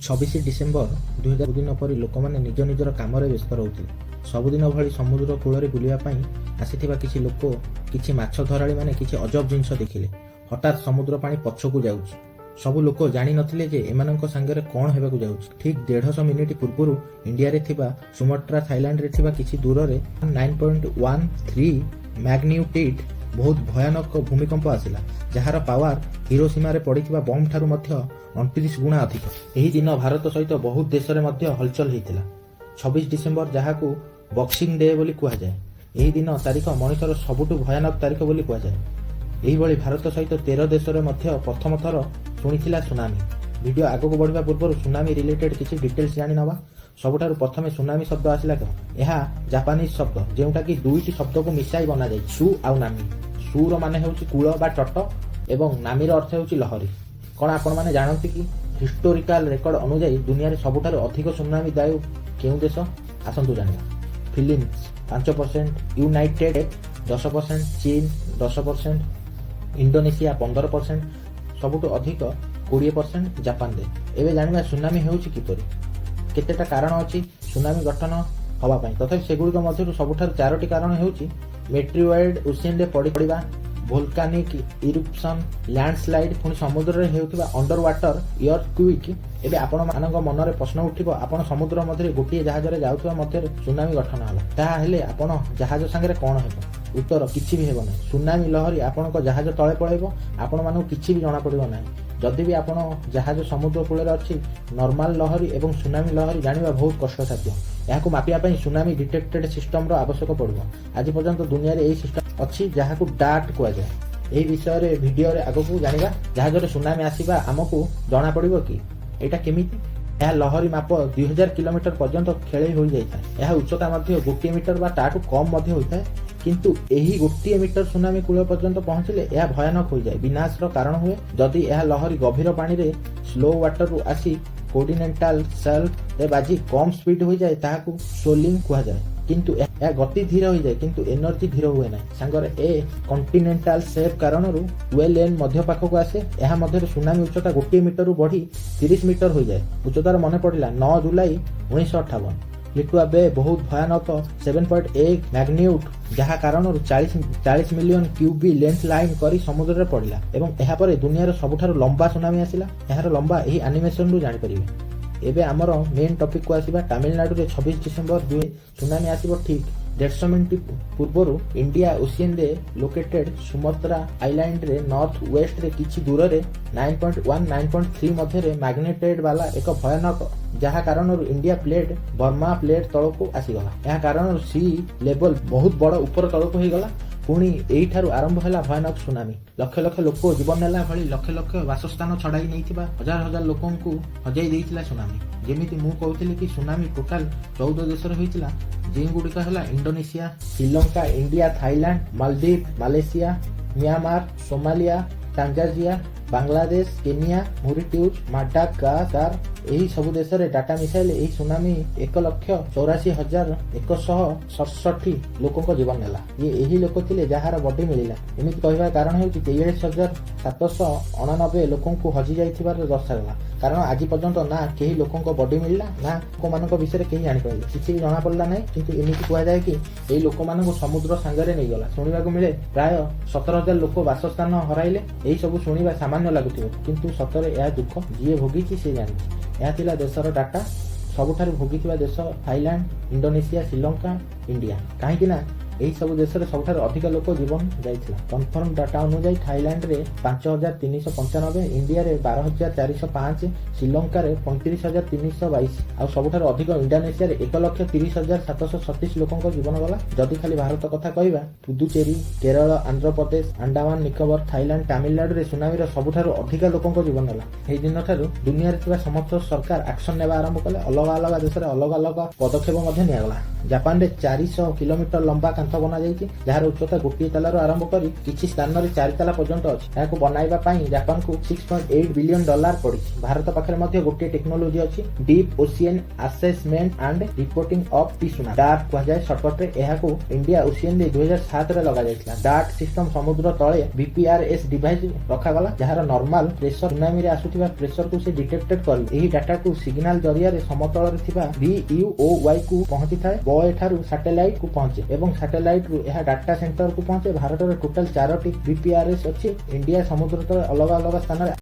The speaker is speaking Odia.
26 ଡିସେମ୍ବର 2000 ଦିନ ପରି ଲୋକମାନେ ନିଜ ନିଜର କାମରେ ବ୍ୟସ୍ତ ରହୁଥିଲେ। ସବୁଦିନ ଭଳି ସମୁଦ୍ର କୂଳରେ ବୁଲିବା ପାଇଁ ଆସିଥିବା କିଛି ଲୋକ, କିଛି ମାଛ ଧରାଳିମାନେ କିଛି ଅଜବ ଜିନିଷ ଦେଖିଲେ। ହଠାତ୍ ସମୁଦ୍ର ପାଣି ପଛକୁ ଯାଉଛି। ସବୁ ଲୋକ ଜାଣିନଥିଲେ ଯେ ଏମାନଙ୍କ ସାଙ୍ଗରେ କ'ଣ ହେବାକୁ ଯାଉଛି। ଠିକ୍ 150 ମିନିଟ୍ ପୂର୍ବରୁ ଇଣ୍ଡିଆରେ ଥିବା ସୁମାଟ୍ରା, ଥାଇଲାଣ୍ଡରେ ଥିବା କିଛି ଦୂରରେ 9.13 ମ୍ୟାଗ୍ନିଟ୍ୟୁଡ୍ ବହୁତ ଭୟାନକ ଭୂମିକମ୍ପ ଆସିଲା, ଯାହାର ପାୱାର ହିରୋସୀମାରେ ପଡ଼ିଥିବା ବମ୍ ଠାରୁ ମଧ୍ୟ 29 ଗୁଣା ଅଧିକ। ଏହି ଦିନ ଭାରତ ସହିତ ବହୁତ ଦେଶରେ ମଧ୍ୟ ହଲଚଲ ହେଇଥିଲା। 26 ଡିସେମ୍ବର, ଯାହାକୁ ବକ୍ସିଂ ଡେ ବୋଲି କୁହାଯାଏ, ଏହି ଦିନ ତାରିଖ ମଣିଷର ସବୁଠୁ ଭୟାନକ ତାରିଖ ବୋଲି କୁହାଯାଏ। ଏହିଭଳି ଭାରତ ସହିତ 13 ଦେଶରେ ମଧ୍ୟ ପ୍ରଥମ ଥର ଶୁଣିଥିଲା ସୁନାମି। ଭିଡ଼ିଓ ଆଗକୁ ବଢ଼ିବା ପୂର୍ବରୁ ସୁନାମି ରିଲେଟେଡ୍ କିଛି ଡିଟେଲ୍ସ ଜାଣିନେବା। ସବୁଠାରୁ ପ୍ରଥମେ ସୁନାମି ଶବ୍ଦ ଆସିଲା କେଉଁ? ଏହା ଜାପାନିଜ ଶବ୍ଦ, ଯେଉଁଟାକି ଦୁଇଟି ଶବ୍ଦକୁ ମିଶାଇ ବନାଯାଇଛି, ସୁ ଆଉ ନାମି। ସୁର ମାନେ ହେଉଛି କୂଳ ବା ତଟ ଏବଂ ନାମିର ଅର୍ଥ ହେଉଛି ଲହରୀ। କ'ଣ ଆପଣମାନେ ଜାଣନ୍ତି କି ହିଷ୍ଟୋରିକାଲ ରେକର୍ଡ ଅନୁଯାୟୀ ଦୁନିଆରେ ସବୁଠାରୁ ଅଧିକ ସୁନାମି ଦାୟୁ କେଉଁ ଦେଶ? ଆସନ୍ତୁ ଜାଣିବା। ଫିଲିପିନ୍ସ 5%, ୟୁନାଇଟେଡ୍ 10%, ଚୀନ 10%, ଇଣ୍ଡୋନେସିଆ 15%, ସବୁଠୁ ଅଧିକ 20% ଜାପାନରେ। ଏବେ ଜାଣିବା ସୁନାମି ହେଉଛି କିପରି। କେତେଟା କାରଣ ଅଛି ସୁନାମି ଗଠନ ହେବା ପାଇଁ। ତଥାପି ସେଗୁଡ଼ିକ ମଧ୍ୟରୁ ସବୁଠାରୁ ଚାରୋଟି କାରଣ ହେଉଛି ମେଟ୍ରିଓଏଡ୍ ଓସିଆନରେ ପଡ଼ିବା, ଭୋଲକାନିକ ଇରୁପ୍ସନ୍, ଲ୍ୟାଣ୍ଡସ୍ଲାଇଡ୍, ପୁଣି ସମୁଦ୍ରରେ ହେଉଥିବା ଅଣ୍ଡର ୱାଟର ଅର୍ଥକ୍ୱିକ୍। ଏବେ ଆପଣମାନଙ୍କ ମନରେ ପ୍ରଶ୍ନ ଉଠିବ, ଆପଣ ସମୁଦ୍ର ମଧ୍ୟରେ ଗୋଟିଏ ଜାହାଜରେ ଯାଉଥିବା ମଧ୍ୟରେ ସୁନାମି ଗଠନ ହେଲା, ତାହେଲେ ଆପଣ ଜାହାଜ ସାଙ୍ଗରେ କ'ଣ ହେବ? ଉତ୍ତର, କିଛି ବି ହେବ ନାହିଁ। ସୁନାମି ଲହରୀ ଆପଣଙ୍କ ଜାହାଜ ତଳେ ପଳେଇବ, ଆପଣମାନଙ୍କୁ କିଛି ବି ଜଣାପଡ଼ିବ ନାହିଁ। ଯଦି ବି ଆପଣ ଜାହାଜ ସମୁଦ୍ର କୂଳରେ ଅଛି, ନର୍ମାଲ ଲହରୀ ଏବଂ ସୁନାମି ଲହରୀ ଜାଣିବା ବହୁତ କଷ୍ଟସାଧ୍ୟ। ଏହାକୁ ମାପିବା ପାଇଁ ସୁନାମି ଡିଟେକ୍ଟେଡ୍ ସିଷ୍ଟମର ଆବଶ୍ୟକ ପଡ଼ିବ। ଆଜି ପର୍ଯ୍ୟନ୍ତ ଦୁନିଆରେ ଏହି ସିଷ୍ଟମ ଅଛି, ଯାହାକୁ ଡାର୍ଟ କୁହାଯାଏ। ଏହି ବିଷୟରେ ଭିଡ଼ିଓରେ ଆଗକୁ ଜାଣିବା। ଜାହାଜରେ ସୁନାମି ଆସିବା ଆମକୁ ଜଣାପଡ଼ିବ କି? ଏଇଟା କେମିତି? ଏହା ଲହରୀ ମାପ 2000 କିଲୋମିଟର ପର୍ଯ୍ୟନ୍ତ ଖେଳେଇ ହୋଇଯାଇଥାଏ। ଏହା ଉଚ୍ଚତା ମଧ୍ୟ 1 ମିଟର ବା ତାଠୁ କମ୍ ମଧ୍ୟ ହୋଇଥାଏ। କିନ୍ତୁ ଏହି 1 ମିଟର ସୁନାମି କୂଳ ପର୍ଯ୍ୟନ୍ତ ପହଞ୍ଚିଲେ ଏହା ଭୟାନକ ହୋଇଯାଏ, ବିନାଶର କାରଣ ହୁଏ। ଯଦି ଏହା ଲହରୀ ଗଭୀର ପାଣିରେ ସ୍ଲୋ ୱାଟରରୁ ଆସି କଣ୍ଟିନେଣ୍ଟାଲ ସେଲ୍ଫରେ ବାଜି କମ୍ ସ୍ପିଡ୍ ହୋଇଯାଏ, ତାହାକୁ ସ୍ୱେଲିଂ କୁହାଯାଏ। କିନ୍ତୁ ଏହା ଗତି ଧୀର ହୋଇଯାଏ, କିନ୍ତୁ ଏନର୍ଜି ଧୀର ହୁଏ ନାହିଁ। ସାଙ୍ଗରେ ଏ କଣ୍ଟିନେଣ୍ଟାଲ ସେଲ୍ଫ କାରଣରୁ ୱେଲ୍ ଏନ୍ ମଧ୍ୟ ପାଖକୁ ଆସେ। ଏହା ମଧ୍ୟରେ ସୁନାମି ଉଚ୍ଚତା 1 ମିଟରରୁ ବଢ଼ି 30 ମିଟର ହୋଇଯାଏ। ଉଚ୍ଚତାର ମନେ ପଡ଼ିଲା, 9 ଜୁଲାଇ 1958 ଲିଟୁଆ ବେ ବହୁତ ଭୟାନକ 7.1 ମ୍ୟାଗ୍ନିଟ୍ୟୁଡ୍, ଯାହା କାରଣରୁ 40 40 ମିଲିୟନ କ୍ୟୁବି ଲେନ୍ଥ ଲାଇନ୍ କରି ସମୁଦ୍ରରେ ପଡ଼ିଲା ଏବଂ ଏହାପରେ ଦୁନିଆର ସବୁଠାରୁ ଲମ୍ବା ସୁନାମି ଆସିଲା। ଏହାର ଲମ୍ବା ଏହି ଆନିମେସନରୁ ଜାଣିପାରିବେ। ଏବେ ଆମର ମେନ୍ ଟପିକକୁ ଆସିବା। ତାମିଲନାଡୁରେ 26 ଡିସେମ୍ବର 2 ସୁନାମି ଆସିବ ଠିକ୍ 150 ମିନିଟ୍ ପୂର୍ବରୁ ଇଣ୍ଡିଆ ଓସିଆନରେ ଲୋକେଟେଡ୍ ସୁମତ୍ରା ଆଇଲ୍ୟାଣ୍ଡରେ ନର୍ଥ ୱେଷ୍ଟରେ କିଛି ଦୂରରେ 9.1 9.3 ମଧ୍ୟରେ ମ୍ୟାଗ୍ନିଟ୍ୟୁଡ୍ ବାଲା ଏକ ଭୟାନକ, ଯାହା କାରଣରୁ ଇଣ୍ଡିଆ ପ୍ଲେଟ୍ ବର୍ମା ପ୍ଲେଟ୍ ତଳକୁ ଆସିଗଲା। ଏହା କାରଣରୁ ସି ଲେବଲ ବହୁତ ବଡ଼ ଉପର ତଳକୁ ହେଇଗଲା। ପୁଣି ଏଇଠାରୁ ଆରମ୍ଭ ହେଲା ଭୟାନକ ସୁନାମି। ଲକ୍ଷ ଲକ୍ଷ ଲୋକ ଜୀବନ ନେଲା ଭଳି ଲକ୍ଷ ଲକ୍ଷ ବାସସ୍ଥାନ ଛଡ଼ାଇ ନେଇଥିବା ହଜାର ହଜାର ଲୋକଙ୍କୁ ହଜାଇ ଦେଇଥିଲା ସୁନାମି। ଯେମିତି ମୁଁ କହୁଥିଲି କି ସୁନାମି ଟୋଟାଲ 14 ଦେଶରେ ହୋଇଥିଲା, ଯେଉଁଗୁଡ଼ିକ ହେଲା ଇଣ୍ଡୋନେସିଆ, ଶ୍ରୀଲଙ୍କା, ଇଣ୍ଡିଆ, ଥାଇଲାଣ୍ଡ, ମାଲଦ୍ୱୀପ, Malaysia, Myanmar, Somalia, Tanzania, Bangladesh, Kenya, Mauritius, Madagascar. ଏହି ସବୁ ଦେଶରେ ଡାଟା ମିଶାଇଲେ ଏହି ସୁନାମି 1,84,167 ଲୋକଙ୍କ ଜୀବନ ନେଲା। ଇଏ ଏହି ଲୋକ ଥିଲେ ଯାହାର ବଡି ମିଳିଲା। ଏମିତି କହିବାର କାରଣ ହେଉଛି 43,789 ଲୋକଙ୍କୁ ହଜି ଯାଇଥିବାର ଦର୍ଶାଗଲା। କାରଣ ଆଜି ପର୍ଯ୍ୟନ୍ତ ନା କେହି ଲୋକଙ୍କ ବଡି ମିଳିଲା, ନା ଲୋକମାନଙ୍କ ବିଷୟରେ କେହି ଜାଣିପାରିଲେ, କିଛି ବି ଜଣାପଡ଼ିଲା ନାହିଁ। କିନ୍ତୁ ଏମିତି କୁହାଯାଏ କି ଏହି ଲୋକମାନଙ୍କୁ ସମୁଦ୍ର ସାଙ୍ଗରେ ନେଇଗଲା। ଶୁଣିବାକୁ ମିଳେ ପ୍ରାୟ 17,000 ଲୋକ ବାସସ୍ଥାନ ହରାଇଲେ। ଏହି ସବୁ ଶୁଣିବା ସାମାନ୍ୟ ଲାଗୁଥିବ, କିନ୍ତୁ ସତରେ ଏହା ଦୁଃଖ ଯିଏ ଭୋଗିଛି ସେ ଜାଣିଛି। ଏହା ଥିଲା ଦେଶର ଡାଟା। ସବୁଠାରୁ ଭୋଗିଥିବା ଦେଶ ଥାଇଲାଣ୍ଡ, ଇଣ୍ଡୋନେସିଆ, ଶ୍ରୀଲଙ୍କା, ଇଣ୍ଡିଆ। କାହିଁକି ନା ଏହି ସବୁ ଦେଶରେ ସବୁଠାରୁ ଅଧିକ ଲୋକ ଜୀବନ ଯାଇଥିଲା। କନଫର୍ମ ଡାଟା ଅନୁଯାୟୀ ଥାଇଲାଣ୍ଡରେ 5395, ଇଣ୍ଡିଆରେ 12,405, ଶ୍ରୀଲଙ୍କାରେ 35,322 ଆଉ ସବୁଠାରୁ ଅଧିକ ଇଣ୍ଡୋନେସିଆରେ 1,30,737 ଲୋକଙ୍କ ଜୀବନ ଗଲା। ଯଦି ଖାଲି ଭାରତ କଥା କହିବା, ପୁଦୁଚେରୀ, କେରଳ, ଆନ୍ଧ୍ରପ୍ରଦେଶ, ଆଣ୍ଡାମାନ ନିକୋବର, ଥାଇଲାଣ୍ଡ, ତାମିଲନାଡୁରେ ସୁନାମିର ସବୁଠାରୁ ଅଧିକ ଲୋକଙ୍କ ଜୀବନ ନେଲା। ଏହି ଦିନଠାରୁ ଦୁନିଆରେ ଥିବା ସମସ୍ତ ସରକାର ଆକ୍ସନ ନେବା ଆରମ୍ଭ କଲେ। ଅଲଗା ଅଲଗା ଦେଶରେ ଅଲଗା ଅଲଗା ପଦକ୍ଷେପ ମଧ୍ୟ ନିଆଗଲା। ଜାପାନରେ 400 କିଲୋମିଟର ଲମ୍ବା କାନ୍ଥ କାନ୍ଥ ବନାଯାଇଛି, ଯାହାର ଉଚ୍ଚତା ଗୋଟିଏ ତାଲାରୁ ଆରମ୍ଭ କରି କିଛି ସ୍ଥାନରେ ଚାରି ତାଲା ପର୍ଯ୍ୟନ୍ତ ଅଛି। ଏହାକୁ ବନାଇବା ପାଇଁ ଜାପାନକୁ $6.8 billion ପଡ଼ିଛି। ଭାରତ ପାଖରେ ମଧ୍ୟ ଗୋଟିଏ ଟେକ୍ନୋଲୋଜି ଅଛି, Deep Ocean Assessment and Reporting of the Tsunami, DART କୁହାଯାଏ ସର୍ଟକଟରେ। ଏହାକୁ ଇଣ୍ଡିଆ ଓସିଆନରେ 2007ରେ ଲଗାଯାଇଥିଲା। ଡାର୍ଟ ସିଷ୍ଟମ ସମୁଦ୍ର ତଳେ ଭିପିଆରଏସ୍ ଡିଭାଇସ୍ ରଖାଗଲା, ଯାହାର ନର୍ମାଲ ପ୍ରେସର ସୁନାମିରେ ଆସୁଥିବା ପ୍ରେସରକୁ ସେ ଡିଟେକ୍ଟେଡ କରିବ। ଏହି ଡାଟାକୁ ସିଗ୍ନାଲ ଜରିଆରେ ସମତଳରେ ଥିବା ବିୟୁଓୱାଇ କୁ ପହଞ୍ଚିଥାଏ। ବୟ ଠାରୁ ସାଟେଲାଇଟ କୁ ପହଞ୍ଚେ ଏବଂ ସାଟେଲାଇଟ ରୁ ଏହା ଡାଟା ସେଣ୍ଟରକୁ ପହଞ୍ଚେ। ଭାରତରେ ଟୋଟାଲ ଚାରୋଟି ଭିପିଆରଏସ୍ ଅଛି। ଇଣ୍ଡିଆ ସମୁଦ୍ର ତଳେ ଅଲଗା ଅଲଗା ସ୍ଥାନରେ